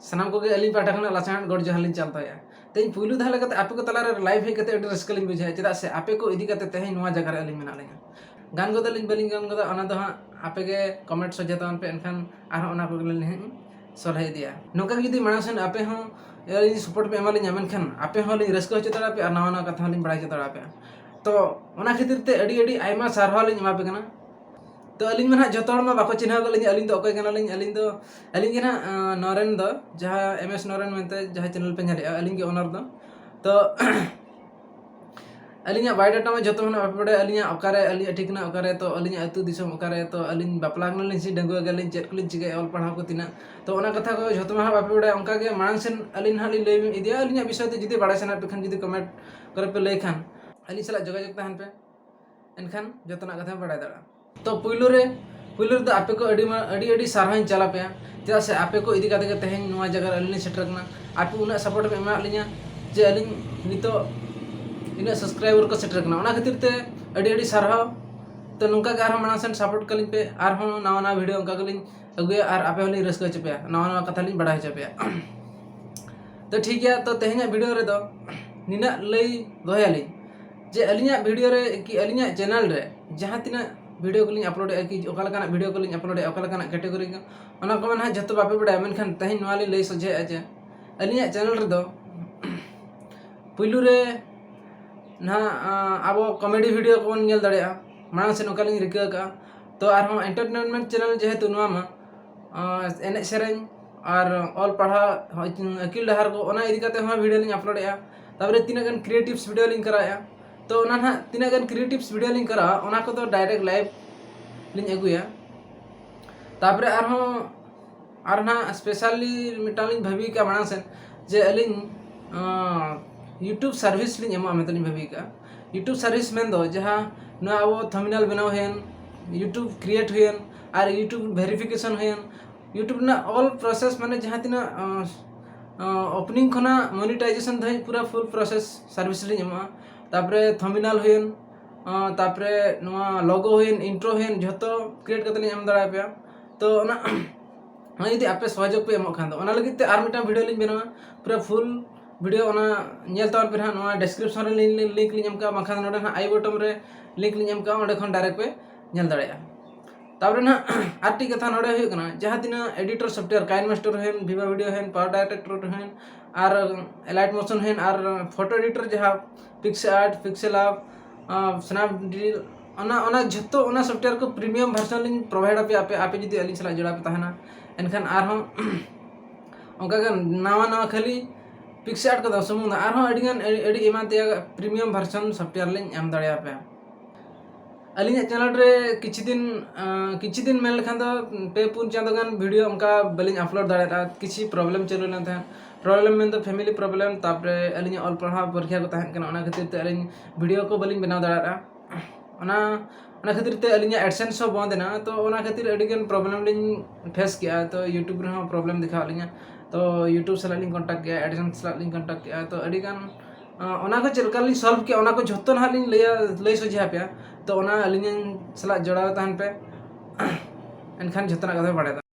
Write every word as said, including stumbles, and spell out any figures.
ᱥᱟᱱᱟᱢ ᱠᱚᱜᱮ ᱟᱹᱞᱤᱧ ᱯᱟᱦᱴᱟ ᱠᱷᱚᱱᱟᱜ ᱞᱟᱥᱟᱲᱦᱮᱫ ᱜᱚᱰ ᱡᱚᱦᱟᱨ ᱞᱤᱧ ᱪᱟᱞ ᱛᱟᱭᱟ᱾ ᱛᱮᱦᱮᱧ ᱯᱩᱭᱞᱩ ᱫᱷᱟᱣ ᱞᱮᱠᱟᱛᱮ ᱟᱯᱮ ᱠᱚ ᱛᱟᱞᱟᱨᱮ live ᱦᱮᱡ ᱠᱟᱛᱮ ᱟᱹᱰᱤ ᱨᱟᱹᱥᱠᱟᱹ ᱞᱤᱧ ᱵᱩᱡᱷᱟᱹᱣᱟ, ᱪᱮᱫᱟᱜ ᱥᱮ ᱟᱯᱮ ᱠᱚ ᱤᱫᱤ ᱠᱟᱛᱮ ᱛᱮᱦᱮᱧ ᱱᱚᱣᱟ ᱡᱟᱭᱜᱟ ᱨᱮ ᱟᱹᱞᱤᱧ ᱢᱮᱱᱟᱜ ᱞᱤᱧᱟ᱾ ᱜᱟᱱ ᱜᱚᱫᱟᱞᱤᱧ ᱵᱟᱹᱞᱤᱧ ᱜᱟᱱ ᱜᱚᱫᱟ, ᱚᱱᱟ ᱫᱚ ᱦᱟᱸᱜ ᱟᱯᱮ ᱜᱮ comment ᱥᱚᱡᱷᱮ ᱛᱟᱵᱚᱱ ᱯᱮ, ᱮᱱᱠᱷᱟᱱ ᱟᱨᱦᱚᱸ ᱚᱱᱟ ᱠᱚᱜᱮ ᱞᱤᱧ ᱦᱟᱸᱜ ᱥᱚᱞᱦᱮ ᱤᱫᱤᱭᱟ᱾ ᱱᱚᱝᱠᱟ ᱜᱮ ᱡᱩᱫᱤ ᱢᱟᱲᱟᱝ ᱥᱮᱱ ᱟᱯᱮ ᱦᱚᱸ ᱟᱹᱞᱤᱧ support ᱯᱮ ᱮᱢᱟ ᱞᱤᱧᱟ, ᱢᱮᱱᱠᱷᱟᱱ ᱟᱯᱮ ᱦᱚᱸ ᱞᱤᱧ ᱨᱟᱹᱥᱠᱟᱹ ᱦᱚᱪᱚ ᱫᱟᱲᱮᱭᱟᱯᱮᱭᱟ ᱟᱨ ᱱᱟᱣᱟ ᱱᱟᱣᱟ ᱠᱟᱛᱷᱟ ᱦᱚᱸ ᱞᱤᱧ ᱵᱟᱲᱟᱭ ᱦᱚᱪᱚ ᱫᱟᱲᱮᱭᱟᱯᱮᱭᱟ᱾ ᱛᱚ ᱚᱱᱟ ᱠᱷᱟᱹᱛᱤᱨ ᱛᱮ ᱟᱹᱰᱤ ᱟᱹᱰᱤ ᱟᱭᱢᱟ ᱥᱟᱨᱦᱟᱣ ᱞᱤᱧ ᱮᱢᱟ ᱯᱮ ᱠᱟᱱᱟ᱾ ᱛᱚ ᱟᱹᱞᱤᱧ ᱢᱟ ᱱᱟᱦᱟᱜ ᱡᱚᱛᱚ ᱦᱚᱲ ᱢᱟ ᱵᱟᱠᱚ ᱪᱤᱱᱦᱟᱹᱣ ᱠᱟᱜ ᱞᱤᱧᱟ, ᱟᱹᱞᱤᱧ ᱫᱚ ᱚᱠᱚᱭ ᱠᱟᱱᱟᱞᱤᱧ, ᱟᱹᱞᱤᱧ ᱫᱚ, ᱟᱹᱞᱤᱧ ᱜᱮ ᱱᱟᱦᱟᱜ, ᱟᱸ, ᱱᱚᱨᱮᱱ ᱫᱚ, ᱡᱟᱦᱟᱸ M S ᱱᱚᱨᱮᱱ ᱢᱮᱱᱛᱮ ᱡᱟᱦᱟᱸ channel ᱯᱮ ᱧᱮᱞᱮᱜᱼᱟ, ᱟᱹᱞᱤᱧ ᱜᱮ owner ᱫᱚ᱾ ᱛᱚ ᱟᱹᱞᱤᱧᱟᱜ biodata ᱢᱟ ᱡᱚᱛᱚ ᱦᱚᱲ ᱵᱟᱯᱮ ᱵᱟᱲᱟᱭᱟ, ᱟᱹᱞᱤᱧᱟᱜ ᱚᱠᱟᱨᱮ, ᱟᱹᱞᱤᱧᱟᱜ ᱴᱷᱤᱠᱟᱹᱱᱟ ᱚᱠᱟᱨᱮ, ᱛᱚ ᱟᱹᱞᱤᱧᱟᱜ ᱟᱹᱛᱩ ᱫᱤᱥᱚᱢ ᱚᱠᱟᱨᱮ, ᱛᱚ ᱟᱹᱞᱤᱧ ᱵᱟᱯᱞᱟ ᱠᱟᱱᱟᱞᱤᱧ ᱥᱮ ᱰᱟᱺᱜᱩᱣᱟᱹ ᱜᱮᱭᱟᱞᱤᱧ, ᱪᱮᱫ ᱠᱚᱞᱤᱧ ᱪᱤᱠᱟᱹᱭᱟ, ᱚᱞ ᱯᱟᱲᱦᱟᱣ ᱠᱚ ᱛᱤᱱᱟᱹᱜ, ᱛᱚ ᱚᱱᱟ ᱠᱟᱛᱷᱟ ᱠᱚ ᱡᱷᱚᱛᱚ ᱢᱟ ᱦᱟᱸᱜ ᱵᱟᱯᱮ ᱵᱟᱲᱟᱭᱟ᱾ ᱚᱱᱠᱟ ᱜᱮ ᱢᱟᱲᱟᱝ ᱥᱮᱱ ᱟᱹᱞᱤᱧ ᱱᱟᱦᱟᱜ ᱞᱤᱧ ᱞᱟᱹᱭ ᱤᱫᱤᱭᱟ, ᱟᱹᱞᱤᱧᱟᱜ ᱵᱤᱥᱚᱭ ᱛᱮ ᱡᱩᱫᱤ ᱵᱟᱲᱟᱭ ᱥᱟᱱᱟᱭᱮᱫ ᱯᱮ ᱠᱷᱟᱱ ᱡᱩᱫᱤ comment ᱠᱚᱨᱮ ᱯᱮ ᱞᱟᱹᱭ ᱠᱷᱟᱱ ᱟᱹᱞᱤᱧ ᱥᱟᱞᱟᱜ ᱡᱳᱜᱟᱡᱳᱜᱽ ᱛᱟᱦᱮᱱ ᱯᱮ, ᱮᱱᱠᱷᱟᱱ ᱡᱚᱛᱚᱱᱟᱜ ᱠᱟᱛᱷᱟ ᱵᱟᱲᱟᱭ ᱫᱟᱲᱮᱭᱟᱜᱼᱟ᱾ ᱛᱚ ᱯᱩᱭᱞᱩ ᱨᱮ, ᱯᱩᱭᱞᱩ ᱨᱮᱫᱚ ᱟᱯᱮ ᱠᱚ ᱟᱹᱰᱤ ᱢᱟ-, ᱟᱹᱰᱤ ᱟᱹᱰᱤ ᱥᱟᱨᱦᱟᱣ ᱤᱧ ᱪᱟᱞ ᱟᱯᱮᱭᱟ, ᱪᱮᱫᱟᱜ ᱥᱮ ᱟᱯᱮ ᱠᱚ ᱤᱫᱤ ᱠᱟᱛᱮ ᱜᱮ ᱛᱮᱦᱮᱧ ᱱᱚᱣᱟ ᱡᱟᱭᱜᱟ ᱨᱮ ᱟᱹᱞᱤᱧ ᱞᱤᱧ ᱥᱮᱴᱮᱨ ᱠᱟᱱᱟ᱾ ᱟᱯᱮ ᱩᱱᱟᱹᱜ support ᱯᱮ ᱮᱢᱟᱜ ᱞᱤᱧᱟ ᱡᱮ ᱟᱹᱞᱤᱧ ᱱᱤᱛᱚᱜ ᱤᱱᱟᱹᱜ subscriber ᱠᱚ ᱥᱮᱴᱮᱨ ᱠᱟᱱᱟ, ᱚᱱᱟ ᱠᱷᱟᱹᱛᱤᱨ ᱛᱮ ᱟᱹᱰᱤ ᱟᱹᱰᱤ ᱥᱟᱨᱦᱟᱣ᱾ ᱛᱚ ᱱᱚᱝᱠᱟ ᱜᱮ ᱟᱨᱦᱚᱸ ᱢᱟᱲᱟᱝ ᱥᱮᱱ support ᱠᱟᱹᱞᱤᱧ ᱯᱮ, ᱟᱨᱦᱚᱸ ᱱᱟᱣᱟ ᱱᱟᱣᱟ video ᱚᱱᱠᱟ ᱜᱮᱞᱤᱧ ᱟᱹᱜᱩᱭᱟ ᱟᱨ ᱟᱯᱮ ᱦᱚᱸᱞᱤᱧ ᱨᱟᱹᱥᱠᱟᱹ ᱦᱚᱪᱚ ᱯᱮᱭᱟ, ᱱᱟᱣᱟ ᱱᱟᱣᱟ ᱠᱟᱛᱷᱟ ᱞᱤᱧ ᱵᱟᱲᱟᱭ ᱦᱚᱪᱚ ᱯᱮᱭᱟ᱾ ᱛᱚ ᱴᱷᱤᱠ ᱜᱮᱭᱟ, ᱛᱚ ᱛᱮᱦᱮᱧᱟᱜ video ᱨᱮᱫᱚ ᱱᱤᱱᱟᱹᱜ ᱞᱟᱹᱭ ᱫᱚᱦᱚᱭᱟᱞᱤᱧ ᱡᱮ ᱟᱹᱞᱤᱧᱟᱜ video ᱨᱮ ᱠᱤ ᱟᱹᱞᱤᱧᱟᱜ channel ᱨᱮ ᱡᱟᱦᱟᱸ ᱛᱤᱱᱟᱹᱜ video ᱠᱚᱞᱤᱧ upload ᱮᱫᱼᱟ, ᱠᱤ ᱚᱠᱟ ᱞᱮᱠᱟᱱᱟᱜ video ᱠᱚᱞᱤᱧ upload ᱮᱫᱼᱟ, ᱚᱠᱟ ᱞᱮᱠᱟᱱᱟᱜ category ᱠᱚ, ᱚᱱᱟ ᱠᱚᱢᱟ ᱱᱟᱦᱟᱜ ᱡᱷᱚᱛᱚ ᱵᱟᱯᱮ ᱵᱟᱲᱟᱭᱟ, ᱢᱮᱱᱠᱷᱟᱱ ᱛᱮᱦᱮᱧ ᱱᱚᱣᱟ ᱞᱤᱧ ᱞᱟᱹᱭ ᱥᱚᱡᱷᱮᱭᱮᱫᱼᱟ ᱡᱮ ᱟᱹᱞᱤᱧᱟᱜ channel ᱨᱮᱫᱚ ᱯᱩᱭᱞᱩ ᱨᱮ ᱱᱟᱦᱟᱜ, ᱟᱸ, ᱟᱵᱚ comedy video ᱠᱚᱵᱚᱱ ᱧᱮᱞ ᱫᱟᱲᱮᱭᱟᱜᱼᱟ, ᱢᱟᱲᱟᱝ ᱥᱮᱫ ᱚᱱᱠᱟ ᱞᱤᱧ ᱨᱤᱠᱟᱹ ᱟᱠᱟᱫᱼᱟ᱾ ᱛᱚ ᱟᱨᱦᱚᱸ entertainment channel ᱡᱮᱦᱮᱛᱩ ᱱᱚᱣᱟ ᱢᱟ, ᱟᱸ, ᱮᱱᱮᱡ ᱥᱮᱨᱮᱧ ᱟᱨ ᱚᱞ ᱯᱟᱲᱦᱟᱣ, ᱟᱹᱠᱤᱞ ᱰᱟᱦᱟᱨ ᱠᱚ, ᱚᱱᱟ ᱤᱫᱤ ᱠᱟᱛᱮ ᱦᱚᱸ video ᱞᱤᱧ upload ᱮᱫᱼᱟ᱾ ᱛᱟᱨᱯᱚᱨᱮ ᱛᱤᱱᱟᱹᱜ ᱜᱟᱱ creatives video ᱞᱤᱧ ᱠᱚᱨᱟᱣᱮᱫᱼᱟ᱾ ᱛᱚ ᱚᱱᱟ ᱱᱟᱦᱟᱜ ᱛᱤᱱᱟᱹᱜ ᱜᱟᱱ creatives video ᱞᱤᱧ ᱠᱚᱨᱟᱣᱟ, ᱚᱱᱟ ᱠᱚᱫᱚ direct live ᱞᱤᱧ ᱟᱹᱜᱩᱭᱟ᱾ ᱛᱟᱨᱯᱚᱨᱮ ᱟᱨᱦᱚᱸ, ᱟᱨ ᱱᱟᱦᱟᱜ specially ᱢᱤᱫᱴᱟᱝ ᱞᱤᱧ ᱵᱷᱟᱹᱵᱤ ᱠᱟᱜᱼᱟ ᱢᱟᱲᱟᱝ ᱥᱮᱫ ᱡᱮ ᱟᱹᱞᱤᱧ, ᱟᱸ, YouTube service ᱞᱤᱧ ᱮᱢᱚᱜᱼᱟ ᱢᱮᱱᱛᱮ ᱞᱤᱧ ᱵᱷᱟᱹᱵᱤ ᱠᱟᱜᱼᱟ᱾ YouTube service ᱢᱮᱱᱫᱚ ᱡᱟᱦᱟᱸ ᱱᱚᱣᱟ ᱟᱵᱚ thumbnail ᱵᱮᱱᱟᱣ ᱦᱩᱭᱮᱱ, YouTube create ᱦᱩᱭᱮᱱ, ᱟᱨ YouTube verification ᱦᱩᱭᱮᱱ, YouTube ᱨᱮᱱᱟᱜ all process, ᱢᱟᱱᱮ ᱡᱟᱦᱟᱸ ᱛᱤᱱᱟᱹᱜ, ᱟᱸ, ᱟᱸ, opening ᱠᱷᱚᱱᱟᱜ monetization ᱫᱷᱟᱹᱵᱤᱡ ᱯᱩᱨᱟᱹ full process service ᱞᱤᱧ ᱮᱢᱚᱜᱼᱟ᱾ ᱛᱟᱨᱯᱚᱨᱮ thumbnail ᱦᱩᱭᱮᱱ, ᱟᱸ, ᱛᱟᱨᱯᱚᱨᱮ ᱱᱚᱣᱟ logo ᱦᱩᱭᱮᱱ, intro ᱦᱩᱭᱮᱱ, ᱡᱷᱚᱛᱚ create ᱠᱟᱛᱮ ᱞᱤᱧ ᱮᱢ ᱫᱟᱲᱮᱭᱟᱯᱮᱭᱟ᱾ ᱛᱚ ᱚᱱᱟ ᱚᱱᱟ ᱡᱩᱫᱤ ᱟᱯᱮ ᱥᱚᱦᱚᱡᱳᱜᱽ ᱯᱮ ᱮᱢᱚᱜ ᱠᱷᱟᱱ ᱫᱚ, ᱚᱱᱟ ᱞᱟᱹᱜᱤᱫ ᱛᱮ ᱟᱨ ᱢᱤᱫᱴᱟᱝ ᱵᱷᱤᱰᱤᱭᱳ ᱞᱤᱧ ᱵᱮᱱᱟᱣᱟ, ᱯᱩᱨᱟᱹ ᱯᱷᱩᱞ ᱵᱷᱤᱰᱤᱭᱳ᱾ ᱚᱱᱟ ᱧᱮᱞ ᱛᱟᱵᱚᱱ ᱯᱮ ᱱᱟᱦᱟᱜ, ᱱᱚᱣᱟ ᱰᱮᱥᱠᱨᱤᱯᱥᱚᱱ ᱨᱮ ᱞᱤᱝᱠ ᱞᱤᱧ ᱮᱢ ᱠᱟᱜᱼᱟ, ᱵᱟᱝᱠᱷᱟᱱ ᱱᱚᱰᱮ ᱱᱟᱦᱟᱜ ᱟᱭ ᱵᱚᱴᱚᱢ ᱨᱮ ᱞᱤᱝᱠ ᱞᱤᱧ ᱮᱢ ᱠᱟᱜᱼᱟ, ᱚᱸᱰᱮ ᱠᱷᱚᱱ ᱰᱟᱭᱨᱮᱠᱴ ᱯᱮ ᱧᱮᱞ ᱫᱟᱲᱮᱭᱟᱜᱼᱟ᱾ ᱛᱟᱯᱚᱨᱮ ᱱᱟᱦᱟᱜ ᱟᱨ ᱢᱤᱫᱴᱤᱡ ᱠᱟᱛᱷᱟ ᱱᱚᱰᱮ ᱦᱩᱭᱩᱜ ᱠᱟᱱᱟ, ᱡᱟᱦᱟᱸ ᱛᱤᱱᱟᱹᱜ ᱮᱰᱤᱴᱚᱨ ᱥᱚᱯᱷᱴᱣᱮᱭᱟᱨ, KineMaster ᱦᱩᱭᱮᱱ, Viva Video ᱦᱩᱭᱮᱱ, PowerDirector ᱦᱩᱭᱮᱱ, ᱟᱨ ᱞᱟᱭᱤᱴ ᱢᱳᱥᱚᱱ ᱦᱩᱭᱮᱱ, ᱟᱨ ᱯᱷᱳᱴᱳ ᱮᱰᱤᱴᱚᱨ ᱡᱟᱦᱟᱸ PicsArt, PixelLab, ᱟᱨ Snapdeal, ᱚᱱᱟ ᱚᱱᱟ ᱡᱷᱚᱛᱚ ᱚᱱᱟ ᱥᱚᱯᱷᱴᱣᱮᱭᱟᱨ ᱠᱚ ᱯᱨᱤᱢᱤᱭᱟᱢ ᱵᱷᱟᱨᱥᱚᱱ ᱞᱤᱧ ᱯᱨᱳᱵᱷᱟᱭᱤᱰ ᱟᱯᱮᱭᱟ, ᱟᱯᱮ ᱟᱯᱮ ᱡᱩᱫᱤ ᱟᱹᱞᱤᱧ ᱥᱟᱞᱟᱜ ᱡᱚᱲᱟᱣ ᱯᱮ ᱛᱟᱦᱮᱱᱟ᱾ ᱮᱱᱠᱷᱟᱱ ᱟᱨᱦᱚᱸ ᱚᱱᱠᱟᱜᱮ ᱱᱟᱣᱟ ᱱᱟᱣᱟ ᱠᱷᱟᱹᱞᱤ PicsArt ᱠᱚᱫᱚ ᱥᱩᱢᱩᱝ ᱫᱚ ᱟᱨᱦᱚᱸ ᱟᱹᱰᱤᱜᱟᱱ ᱟᱹᱰᱤ ᱟᱹᱰᱤ ᱮᱢᱟᱱ ᱛᱮᱭᱟᱜ ᱯᱨᱤᱢᱤᱭᱟᱢ ᱵᱷᱟᱨᱥᱚᱱ ᱥᱚᱯᱷᱴᱣᱮᱭᱟᱨ ᱞᱤᱧ ᱮᱢ ᱫᱟᱲᱮᱭᱟᱯᱮᱭᱟ᱾ ᱟᱹᱞᱤᱧᱟᱜ ᱪᱮᱱᱮᱞ ᱨᱮ ᱠᱤᱪᱷᱩ ᱫᱤᱱ ᱟᱸ, ᱠᱤᱪᱷᱩ ᱫᱤᱱ ᱢᱮᱱ ᱞᱮᱠᱷᱟᱱ ᱫᱚ ᱯᱮ ᱯᱩᱱ ᱪᱟᱸᱫᱳ ᱜᱟᱱ ᱵᱷᱤᱰᱤᱭᱳ ᱚᱱᱠᱟ ᱵᱟᱹᱞᱤᱧ ᱟᱯᱞᱳᱰ ᱫᱟᱲᱮᱭᱟᱫᱟ᱾ ᱠᱤᱪᱷᱩ ᱯᱨᱚᱵᱞᱮᱢ ᱪᱟᱹᱞᱩ ᱞᱮᱱ ᱛᱟᱦᱮᱸᱫ, ᱯᱨᱚᱵᱞᱮᱢ ᱢᱮᱱᱫᱚ ᱯᱷᱮᱢᱤᱞᱤ ᱯᱨᱚᱵᱞᱮᱢ, ᱛᱟᱯᱚᱨᱮ ᱟᱹᱞᱤᱧᱟᱜ ᱚᱞ ᱯᱟᱲᱦᱟᱣ ᱯᱚᱨᱤᱠᱷᱟ ᱠᱚ ᱛᱟᱦᱮᱸ ᱠᱟᱱᱟ, ᱚᱱᱟ ᱠᱷᱟᱹᱛᱤᱨ ᱛᱮ ᱟᱹᱞᱤᱧ ᱵᱷᱤᱰᱤᱭᱳ ᱠᱚ ᱵᱟᱹᱞᱤᱧ ᱵᱮᱱᱟᱣ ᱫᱟᱲᱮᱭᱟᱫᱟ᱾ ᱚᱱᱟ ᱚᱱᱟ ᱠᱷᱟᱹᱛᱤᱨ ᱛᱮ ᱟᱹᱞᱤᱧᱟᱜ AdSense ᱦᱚᱸ ᱵᱚᱱᱫ ᱮᱱᱟ᱾ ᱛᱚ ᱚᱱᱟ ᱠᱷᱟᱹᱛᱤᱨ ᱟᱹᱰᱤᱜᱟᱱ ᱯᱨᱚᱵᱞᱮᱢ ᱞᱤᱧ ᱯᱷᱮᱥ ᱠᱮᱜᱼᱟ᱾ ᱛᱚ YouTube ᱨᱮᱦᱚᱸ ᱯᱨᱚᱵᱞᱮᱢ ᱫᱮᱠᱷᱟᱣᱟᱫ ᱞᱤᱧᱟ᱾ ᱛᱚ YouTube ᱥᱟᱞᱟᱜ ᱞᱤᱧ ᱠᱚᱱᱴᱟᱠᱴ ᱠᱮᱜᱼᱟ, AdSense ᱥᱟᱞᱟᱜ ᱞᱤᱧ ᱠᱚᱱᱴᱟᱠᱴ ᱠᱮᱜᱼᱟ᱾ ᱛᱚ ᱟᱹᱰᱤᱜᱟᱱ ᱟᱸ, ᱚᱱᱟ ᱠᱚ ᱪᱮᱫ ᱞᱮᱠᱟ ᱞᱤᱧ ᱥᱚᱞᱵᱷ ᱠᱮᱜᱼᱟ, ᱚᱱᱟ ᱠᱚ ᱡᱷᱚᱛᱚ ᱱᱟᱦᱟᱜ ᱞᱤᱧ ᱞᱟᱹᱭᱟ, ᱞᱟᱹᱭ ᱥᱚᱡᱷᱮ ᱟᱯᱮᱭᱟ᱾ ᱛᱚ ᱚᱱᱟ ᱟᱹᱞᱤᱧ ᱥᱟᱞᱟᱜ ᱡᱚᱲᱟᱣ ᱛᱟᱦᱮᱱ ᱯᱮ, ᱮᱱᱠᱷᱟᱱ ᱡᱷᱚᱛᱚᱱᱟᱜ ᱠᱟᱛᱷᱟ ᱯᱮ ᱵᱟᱲᱟᱭ ᱫᱟᱲᱮᱭᱟᱜᱼᱟ᱾